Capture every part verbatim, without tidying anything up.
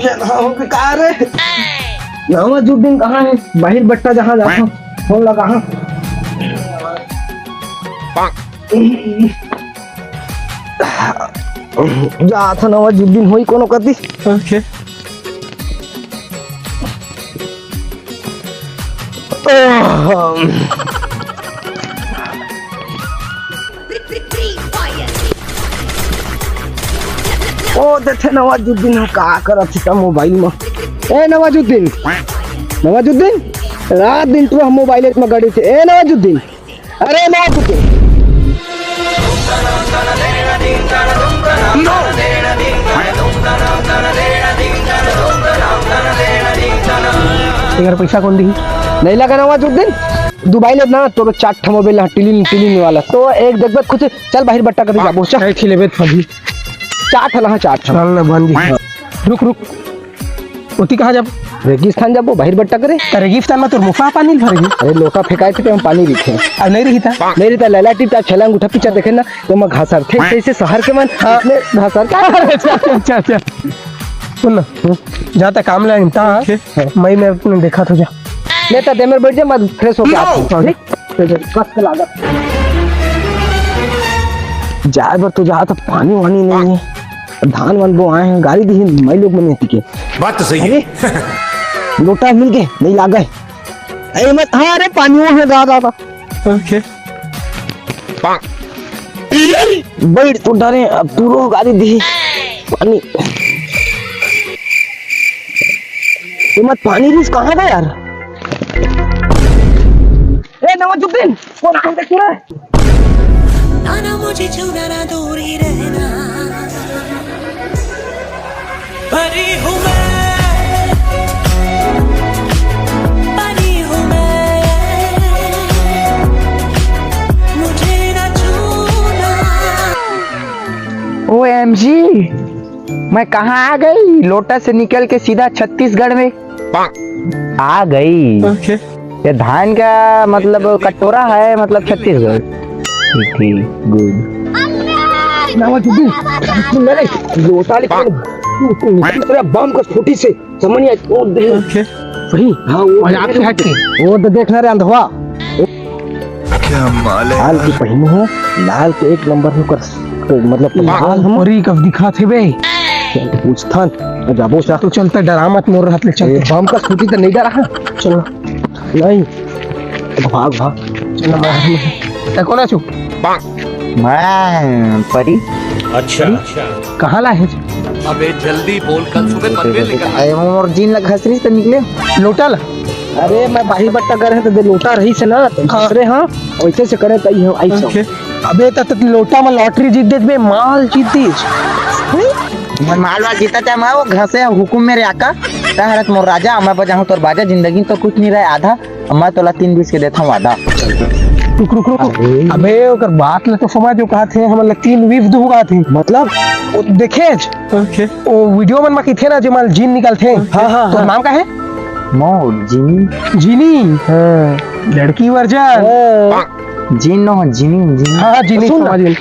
चल, हाँ, हो गया, कहाँ रे? नवाजुद्दीन कहाँ है? बाहिर बट्टा जहाँ जाता, फोन लगा, हाँ। जात हन नवाजुद्दीन होई कोनो कति। ओके। ओ देथे नवाजुद्दीन ह का करत हे त मोबाइल म। ए नवाजुद्दीन, नवाजुद्दीन, रात दिन तू मोबाइल म गड़ी थे। ए नवाजुद्दीन, अरे नवाजुद्दीन। तेकर पैसा कौन दिही? नहीं लगा नवाजुद्दीन, दुबई ले ना तोर चार ठो मोबाइल ना टिलिन टिलिन वाला। तो एक देख बत खुद चल बाहिर बट्टा कभी जाबो, चल। नहीं खिलेबे फली। चार ठो ना, चार ठो। चल ना बंदी। रुक, रुक। ओती कहाँ जाबो? रेगिस्तान जाबो, बाहिर बट्टा करे। त रेगिस्तान में तोर मुफा पानी भरेगी। अरे लोटा फेंकाए थे, हम पानी रखे। अब नहीं रही था। नहीं रहता, लैला टिप, छलांग उठा पीछा देखे ना, तो मैं घासर थे, हाँ। जैसे शहर के मन, हाँ। इसमें घासर का? अच्छा, अच्छा, अच्छा, अच्छा। सुन ना, हम्म। जा त काम ले, निपटा, ठीक है। मैं, मैं अपने देखा था, जा। ले त, दे मेरे बैठ जा, मैं फ्रेश होके आता हूँ, हाँ। ठीक? कस के लागत। जाए बर तो जा, त पानी वानी नहीं है। धान वान बोआए हैं, गाड़ी दी मैं लोग बने के। बात तो सही है। अरे, लोटा मिल के, नहीं लागा है। अरे मत, हाँ, अरे पानी वो है, दा, दा, दा। ओके। बैठ तो डरे, अब तू रो गाड़ी दी। पानी। ये मत पानी रिस कहाँ गया यार? ए नवाजुद्दीन, कौन कौन देख रहा है? ना, ना, मुझे छूना ना, दूर ही रहना। परी हूँ मैं, परी हूँ मैं, मुझे ना छूना। ओ एम जी, मैं कहाँ आ गई? लोटा से निकल के सीधा छत्तीसगढ़ में आ गई। ओके। ये धान का मतलब कटोरा है, मतलब छत्तीसगढ़। ठीक, ठीक, गुड। नवाजुद्दीन, सुन ना रे, लोटा ले, तू, तू, तू, तेरा बम का स्कूटी से, समझ नहीं आया, वो दे। ओके। वही, हाँ, वो और आपसे हट के। वो तो देखना रे अंधवा। क्या माल है लाल यार। की पहनी है, लाल के एक नंबर होकर, तो मतलब, लाल हम परी कब दिखा थे बे? चल, पूछथन, जाबो सा। तो चलता, डरा मत मोर रहत ले, चल। ए, बम का स्कूटी तो नहीं डरा, हाँ? चलो। नहीं, भाग, भाग। चलो, मैं, मैं, मैं कौन आछू? मैं परी। अच्छा, अच्छा। कहाँ ला है? अबे जल्दी बोल, कल सुबह पनवेल निकल। अरे, मोर जीन ला घसरी से निकले। लोटा ला? अरे, मैं बाही बट्टा करे हैं, तो दे लोटा रही से ना, तो हाँ। घसरे हाँ, वैसे से करे, तई हम आई सब। ओके। अबे, त, त लोटा में लॉटरी जीत देत बे, माल जीत दिस। मैं माल वाल जीता चाहे मैं वो घसे हुकुम मेरे आका, तहरत मोर राजा, मैं बजाहूँ तोर बाजा, जिंदगी तो कुछ नहीं रहे आधा, मैं तोला तीन बीस के देता हूँ वादा। रुक, रुक, रुक, रुक। अरे। अबे, ओकर बात ले तो समझ, जो कहा थे, हमन ला तीन बीस दू कहा थे। मतलब? वो देखे आज? ओके। वो वीडियो मन में किथे ना, जे माल जीन निकलथे। हाँ, हाँ, तो हाँ। नाम का है? मोर जीनी। जीनी? हाँ। लड़की वर्जन। हाँ। जीन नो, जीनी, जीनी। हाँ, हाँ, जीनी, सुन ना। समझ गेन।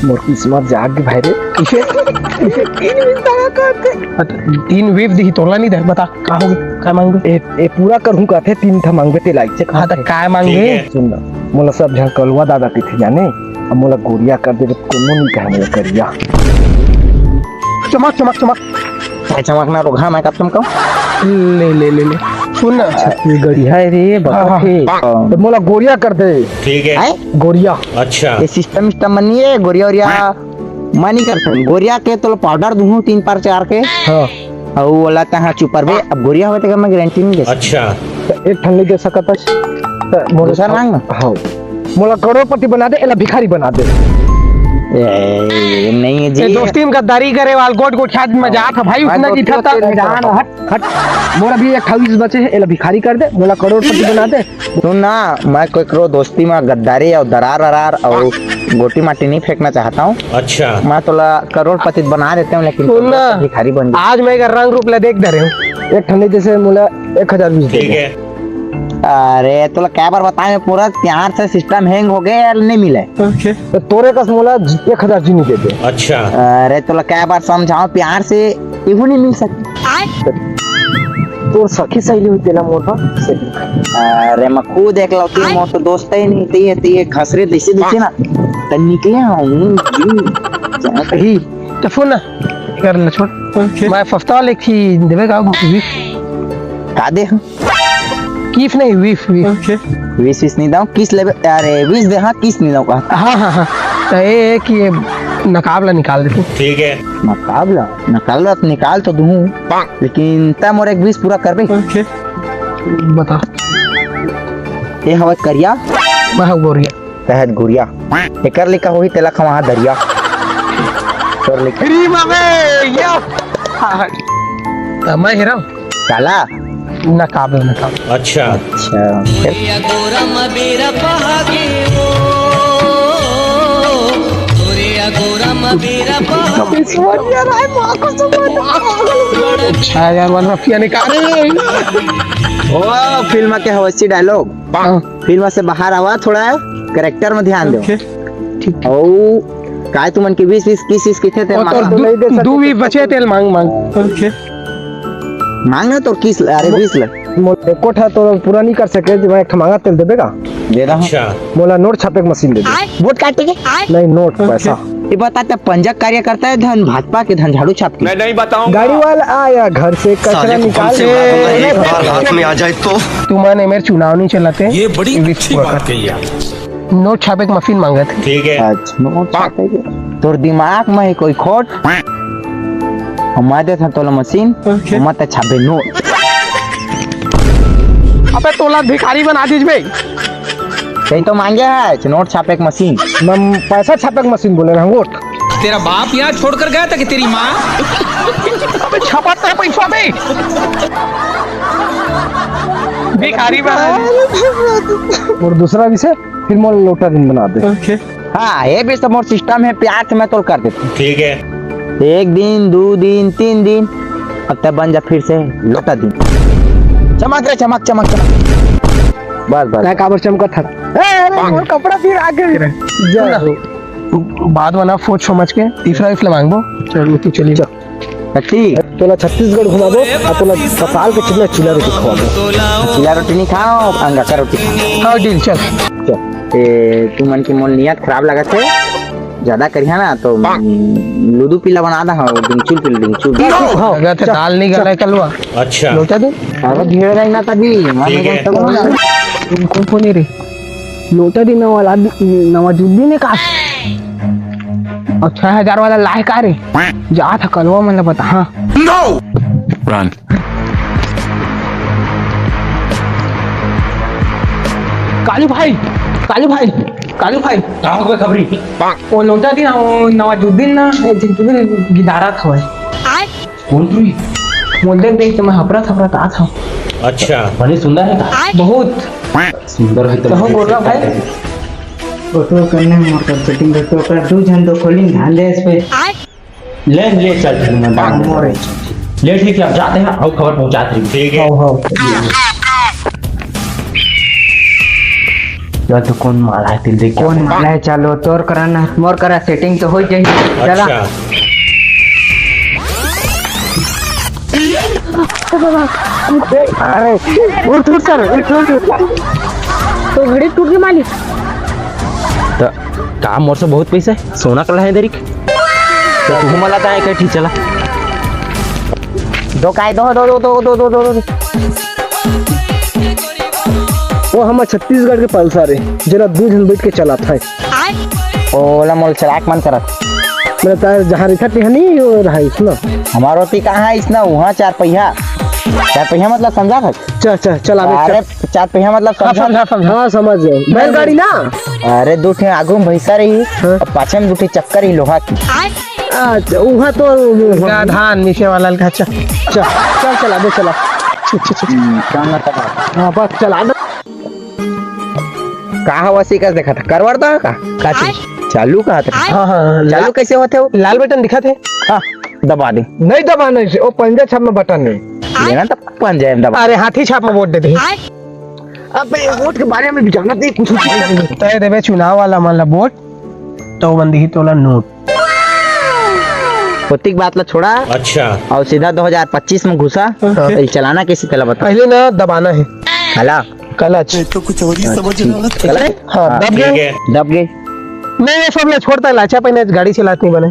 मोर किस्मत जाग गे भाई रे। इसे, इसे तीन मिनट लगा करते। अच्छा, तीन वेव दिही तोला नहीं दे, बता, का होगे, का मांगबे? ए, ए पूरा करहूं कहथे, तीन ठा मांगबे ते लाइक से हाँ, त कहथे। काय मांगबे? ठीक है। सुन ना, मोला सब झन कलुआ दादा कहिथे जाने, अब मोला गोरिया कर दे, कोनो नहीं कहे मोला करिया। चमक, चमक, चमक। काय चमक ना रोघा, मैं कब चमकाऊं? ले, ले, ले, ले। सुन ना। ये गड़िया है रे, हाँ, हाँ। बकत है। तो मोला गोरिया कर दे। ठीक है। हैं? गोरिया। अच्छा। ये सिस्टम सिस्टम बनी है, गोरिया वोरिया। हाँ। मैं नहीं करता। गोरिया के तो पाउडर दूहूं तीन पार चार के। हाँ। अउ ओला तहां चुपरबे, अब गोरिया होवे तेकर मैं गारंटी नहीं दे सकता। अच्छा। तो एक ठन नहीं दे सकत हस। तो मोला दूसरा मांग ना। हाँ। मोला करोड़पति बना दे, एला भिखारी बना दे। ए, नहीं जी। ए, दोस्ती में गद्दारी करे वाल गोट गोट आदमी मजाक है भाई, हाँ, उतना दोस्ती की था होते नहीं जान करता। हट। हट, मोर अभी एक अट्ठाईस बचे हे, एला भिखारी कर दे, मोला करोड़पति बना दे। सुन ना, मैं केकरो दोस्ती में गद्दारी अउ दरार अरार अउ गोटी माटी नहीं फेंकना चाहता हूँ। अच्छा। मैं तोला करोड़पति बना देता हूँ, लेकिन सुन ना, भिखारी बन जा। आज मैं एकर रंग रूप ला देख दे रहे हूँ। एक ठन जैसे मोला एक हजार बीस दे ठीक दे। है। अरे, तोला कै बार बताएं, पूरा प्यार से सिस्टम हैंग हो गया यार, नहीं मिले। ओके। तो तोरे कस मोला एक हजार जीनी दे दे। अच्छा। अरे, तोला कै बार समझाओ, प्यार से इहू नहीं मिल सकता। तोर सखी सहेली होई तेला मोर बर सेटिंग कर। अरे मैं खुद एकलौती हूँ, मोर तो दोस्त ही नहीं, ते ये, ते ये घसरे जैसे दिखे ना, त निकले हूँ। ही, तो फोन ना कर ले, छोड़। मैं फफ्ता वाले की देवे का गिफ्ट। का दे? गिफ्ट नहीं, विफ, विफ। ओके। विश, विश नहीं दाऊँ, किस लेवे? अरे विश दे, हाँ, किस नहीं दाऊँ का? हाँ, हाँ, हाँ। तो ये है कि ये नकाब ला निकाल देते। ठीक है। नकाब ला? नकाब ला तो निकाल तो दूँ, लेकिन तै मोर एक विश पूरा करबे। ओके। बता। ये हवा करिया। मैं हूँ गोरिया। तहत गुरिया। एकर ले का होही तेला खवा दरिया। तोर ले का। फ्री में बे, या। हाँ, हाँ। मैं हीरो। काला। नकाब ला, नकाब। अच्छा। अच्छा। छह हजार वाला रफिया निकाले। ओ, फिल्म के हवसी डायलॉग। हाँ। फिल्म से बाहर आवा, थोड़ा कैरेक्टर में ध्यान दो। ओके। ठीक। अउ काय तुमन के बीस बीस किस किस किथे ते और मांग। तोर दू, दू भी बचे तेल मांग, मांग। ओके। मांग ना तोर किस, अरे बीस ले। मोर एको ठा तो पूरा नहीं कर सके, जो मैं एक ठा मांगा तेल देबे का? दे रहा हूँ। अच्छा। मोला नोट छापे के मशीन दे दे। वोट काटे के? नहीं, नोट, ओके। पैसा। ये बता, ते पंजा कार्य करता है धन भाजपा के धन झाड़ू छाप के? मैं नहीं बताऊंगा। गाड़ी वाला आया घर से कचरा साले को निकाल कौन सी बात है, एक बार हाथ में आ जाए तो। तुमन एमेर चुनाव नहीं चलाते। ये बड़ी ये अच्छी बात कही यार। नोट छापे के मशीन मांगत हे। ठीक है। अच्छा, नोट छापे के। तोर दिमाग में है कोई खोट? हम दे था तोला मशीन, ओके। हम त छापे नोट। अबे तोला भिखारी बना दीज बे। सही तो मांगे है, नोट छापे के मशीन। हम पैसा छापे के मशीन बोले रहे, नोट। तेरा बाप यहाँ छोड़कर गया था कि तेरी माँ? अबे छपाता है पैसा बे। भिखारी बना दीज। और दूसरा विषय, फिर मोला लोटा दिन बना दे। ओके। हाँ, ये भी सब मोर सिस्टम है, प्यार से मैं तोल कर देता हूँ। ठीक है। एक दिन, दो दिन, तीन दिन, अब तक बन जा फिर से लोटा दिन। चमक रे, चमक, चमक, चमक। बस, बस। मैं काबर चमकत हर। ए, अरे, मोर कपड़ा फिर आगे। जा। बात बना फोच समझ के, तीसरा इफ मांगबो। चल, तू चली जा। कथी? तोला छत्तीसगढ़ घुमाबो, आ तोला पताल के चिल्ला, चिल्ला रोटी खवाबो। चिल्ला रोटी नहीं खाओ, अंगाका रोटी खाओ। हाँ, डील, चल। चल। ए, तुमन के मोर नियत खराब लागत है। ज्यादा करिहा ना तो, हम्म, लूडू पिला बना दा, हाँ, डिंचुल पिला, डिंचुल। हाँ, अगर तो चल, दाल नहीं चल। गला है कलवा। अच्छा। लोटा दे। अरे धीरे रही ना तभी, ठीक है। कौन, कौन नहीं रे? लोटा दी नवा ला-, नवाजुद्दीन ने का? और छह हजार वाला लाए का रे? जा था कलवा मन ला बता, हाँ। No! Run. कालू भाई, कालू भाई, कालू भाई। का हो गए खबरी? वो लोटा दी ना, वो नवाजुद्दीन ना, एक दिन तुझे गिदारा था भाई। कौन तू? मोर देख देख के मैं हफरा थफरा तात हूँ। अच्छा। बने सुंदर है का? बहुत। सुंदर है तो कहो गोरा भाई। फोटो करने में मोर कर सेटिंग करते हो, कर दू झन दो खोली ध्यान दे इस पे। ले, ले चल, चल, मैं बात मोर है। ले ठीक है, अब जाते हैं, आओ खबर पहुंचाते हैं। ठीक है। हाँ, हाँ। चल तो कौन माला है, तिल देख। कौन माला है? चलो, तोर करा ना, मोर करा सेटिंग तो हो जाही। चला। अच्छा। अरे, उठ, उठ सर, उठ, उठ, उठ। तो घड़ी टूट गई मालिक। तो का मोर से बहुत पैसा है? सोना कला है देरी। तो तू मला का है, कठी चला। दो काय, दो, दो। वो हमर छत्तीसगढ़ के पल्सर है, जेला दू झन बैठ के चलात है। ओला मोल चलाक मन करत। मैं तार जहाँ रखा तिहा नहीं हो रहा है, सुनो। हमारो ती कहाँ है इसना, वहाँ चार पहिया। चार पहिया मतलब समझा था? चल, चल, चल, आबे, अरे, चल। चार पहिया मतलब हाँ, समझा? समझा, समझा। हाँ, समझ गए। बैलगाड़ी ना? अरे, दू ठे आगू में भैंसा रही, हाँ। और पाछे में दू ठे चक्कर ही लोहा की। अच्छा, वहाँ तो गाधान मीसे वाला का, चल। चल, चल, चला दे, चला। हम्म, कांगा तका। हाँ, बस, चला दे। का हवा सी कस देखा था? करवार दा का? का चीज? चालू कहा था? हाँ, हाँ, हाँ, चालू ला-, कैसे होते हो? लाल बटन दिखा थे? हाँ, दबा दे। नहीं दबा, नहीं से, वो पंजा छाप में बटन नहीं। ये ना तो पंजा में दबा। अरे, हाथी छाप में वोट दे दे। अबे, वोट के बारे में भी जानत नहीं कुछ। तय देवे चुनाव वाला मन ला वोट, तो बंदी ही तोला नोट। ओतिक बात ला छोड़ा। अच्छा। अउ सीधा दो हज़ार पच्चीस में घुसा। हाँ। तो चलाना कैसे, तेला बता। पहले ना दबाना है। काला? क्लच। ये तो कुछ और ही समझ रहा है। क्लच? हाँ, हाँ, दब ठीक गए। है। दब गए। नहीं, ये सब ला छोड़ता है, लाचा पहने गाड़ी चलात नहीं बने।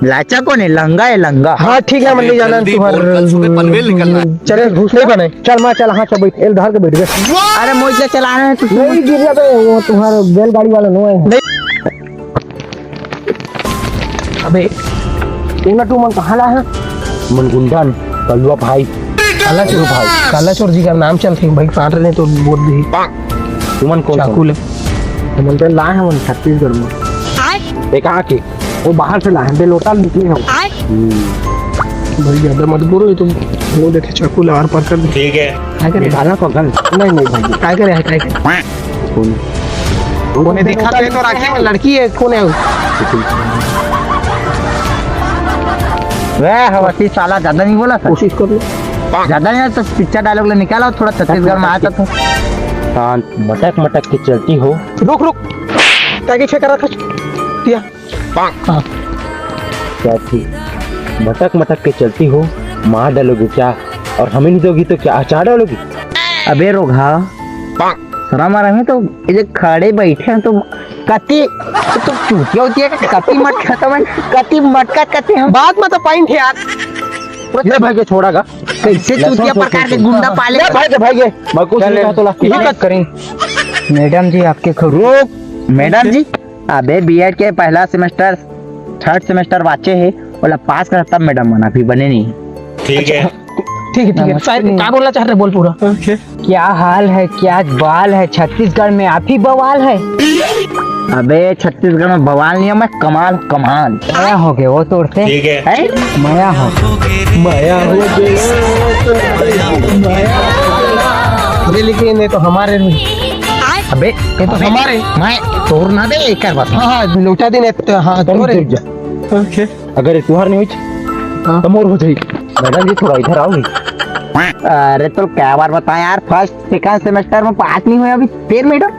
लाचा कौन है? लंगा है, लंगा। हाँ, ठीक है, मन नहीं जाना तुम्हारे। चले, घुस नहीं बने। चल, माँ, चल, हाँ, चल, बैठ, एल धार के बैठ गए। अरे, मोहित चला रहे हैं तो नहीं, गिर जाता है, वो तुम्हारा बैलगाड़ी वाला नो है। नहीं। अबे, तू ना तू मन कहाँ ला है? मन गुंडन, कलुआ भाई। काला चोर भाई। काला चोर जी का नाम चलथे भाई, काट रहे तो बोल दी। तुमन कौन चाकू ले। तुमन तो ला है मन छत्तीसगढ़ में। ये कहाँ के? वो बाहर से ला है, बेलोटा निकले हो। भाई ज्यादा मत बोलो, ये तो वो देखे चाकू ला आर पार कर दे। ठीक है। क्या करे? निकालना पकड़। नहीं, नहीं भाई। क्या करे है, क्या करे? कोने दिखा तो, ये तो राखी में लड़की है, कौन है वो? वह हवसी साला ज्यादा नहीं बोला था। कोशिश कर लो। ज्यादा नहीं तो पिक्चर डायलॉग ले निकाला, थोड़ा छत्तीसगढ़ में आता था। शांत, मटक मटक के चलती हो। रुक, रुक। क्या के छेका रखा? दिया। हाँ। क्या थी? मटक मटक के चलती हो, मार डालोगी क्या? और हमें नहीं दोगी तो क्या अचार डालोगी? अबे रोगहा, शर्म आ रहा है तो, ये जो खड़े बैठे हैं तो कति, तो चूतिया होती है, कति मटका तो मैं, कति मटका कति हम। बात में तो पॉइंट है यार। ये भाई के छोड़ा गा। कैसे लहसुन चूतिया छोड़, प्रकार के छोड़। गुंडा पाले? ये भाई के, भाई के। मैं कुछ नहीं चले। कहा तो ला। यही बात करें। मैडम जी, आपके खबर। रुक, मैडम जी, अबे बीएड के पहला सेमेस्टर, थर्ड सेमेस्टर बाचे हे, ओला पास कर तब मैडम बना, अभी बने नहीं। ठीक है। ठीक है, ठीक है। नमस्ते। का, का बोलना चाह रहे, बोल पूरा। ओके। क्या हाल है, क्या बाल है, छत्तीसगढ़ में आप ही बवाल है। अबे छत्तीसगढ़ में बवाल नहीं है, मैं कमाल, कमाल। क्या हो गया वो तोड़ते? ठीक है। हैं? मया हो। मया हो गया। अरे लेकिन ये तो हमारे नहीं। अबे ये तो हमारे। मैं तोड़ ना दे, एक बार बता। हाँ, हाँ, लौटा देने, हाँ, तुम तोड़े। रुक जा। ओके। अगर ये तुहार नहीं हुई, हाँ। तो मोर हो जाई। मैडम जी, थोड़ा इधर आओगी? अरे, तो क्या बार बताएं यार, फर्स्ट, सेकंड सेमेस्टर में पास नहीं हुए अभी, फिर मैडम?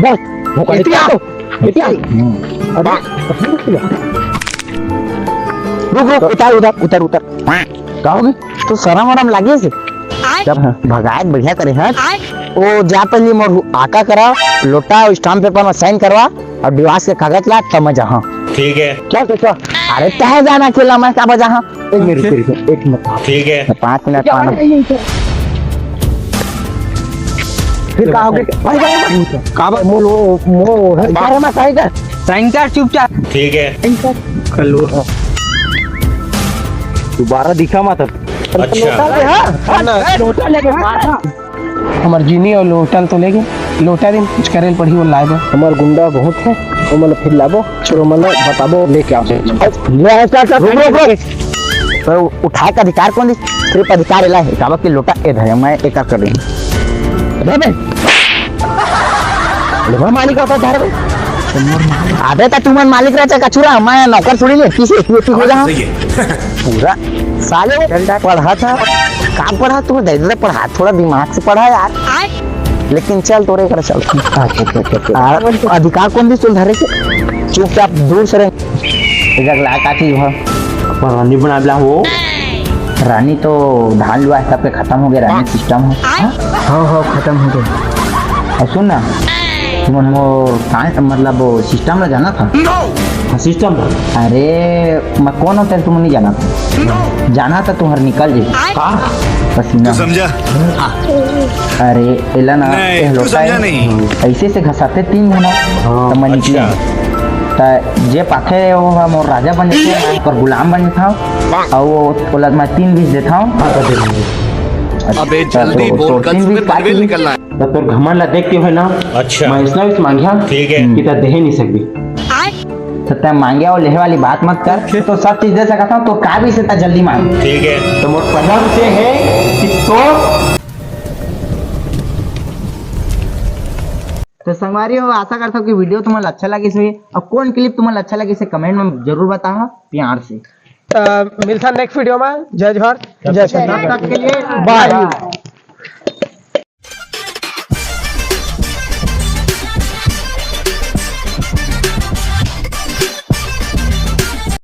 बस, वो कर इतना दिया। तो, इतना। हम्म। अरे, रुक, रुक, उतर, उतर, उतर, उतर। का होगी? तो शरम वरम लागे से? जब भगाए बढ़िया करे हस, ओ जा पहली मोर आका करा, लोटा अउ स्टाम्प पेपर में साइन करवा अउ डिवोर्स के कागज ला, तब मैं जाहा। ठीक है। क्या सोचा? अरे तह जाना अकेला, मैं का बजाहा? एक मिनट, रुक, रुक, एक मिनट। ठीक है। पाँच मिनट आना। फिर का हो गया? भाई, भाई, भाई। का बा-, मो, मो, मो, साइन कर, साइन कर चुपचाप। ठीक है। साइन कर। कर लो। दोबारा दिखा मत अब। अच्छा। लोटा ले, हाँ, हाँ, ना। लोटा लेके मार। हमार जीनी अउ लोटा ल तो लेगे, लोटा दिन कुछ करे ल पड़ही, वो लाए बर। हमार गुंडा बहुत है, वो मतलब फिर लाबो, फिर वो मतलब बताबो, लेके आओ। ले आए, क्या, क्या, रुक, रुक, रुक। पर उठाए का अधिकार कौन दी? सिर्फ अधिकार एला है, काबर के लोटा ए धरे, मैं एकर कर रही। अबे बे। ले, मैं मालिक होता धर बे। अबे, त तुमन मालिक रहते कचुरा, मैं नौकर थोड़ी ले, किसे, तू, तू हो जा। सही है। पूरा साले वो पढ़ा था, का पढ़ा तू? दे दे पढ़ा, थोड़ा दिमाग से पढ़ा यार। लेकिन चल तोरे कर चल। अच्छा, अच्छा, अच्छा, अच्छा। आ, अधिकार कौन दी चल धरे के? चुपचाप दूर से रह। इधर ला का चीज हो? अपन रानी बना ला हो। रानी तो धान लुआ है, सबके खत्म हो गया, रानी सिस्टम हो। हाँ? हाँ, हाँ, खत्म हो गया। और सुन ना, तुमन मोर का, मतलब, वो सिस्टम ला जाना था? हाँ, सिस्टम ला। अरे, मैं कौन होता है, तुमन नहीं जाना था? जाना था, तुम्हार निकल जाए। का? पसीना। तू समझा? अरे, एला ना, नहीं, ए तू लोटा समझा है। नहीं। ऐसे से घसाते तीन घना, हाँ, तो मैं निकले। अच्छा। त जे पाथे, वो ह मोर राजा बन जाथे, ओकर गुलाम बन जाथव, अउ वो, ओला मैं तीन बीस देथव। अबे, त जल्दी तो बोल, तोर कल तीन सुबह बीस पनवेल पाथे। निकलना है। त तोर घमंड ला देख के होय ना, अच्छा। मैं अइसना बीस मांगिया, ठीक है। हम्म। कि त देहे नहीं सकबी। त तैं मांगे अउ लेहे वाली बात मत कर, तो सब चीज दे सकत हव, तो का भी से त जल्दी मांग। ठीक है। तो मोर पहला विषय है कि तो तो संगवारी हो, आशा करता हूँ कि वीडियो तुम्हारा अच्छा लगिस होही, और कौन क्लिप तुम्हारा अच्छा लगिस हे कमेंट में जरूर बताओ प्यार से। अ, मिलता नेक्स्ट वीडियो में। जय जोहार, जय छत्तीसगढ़। तब तक के लिए बाय।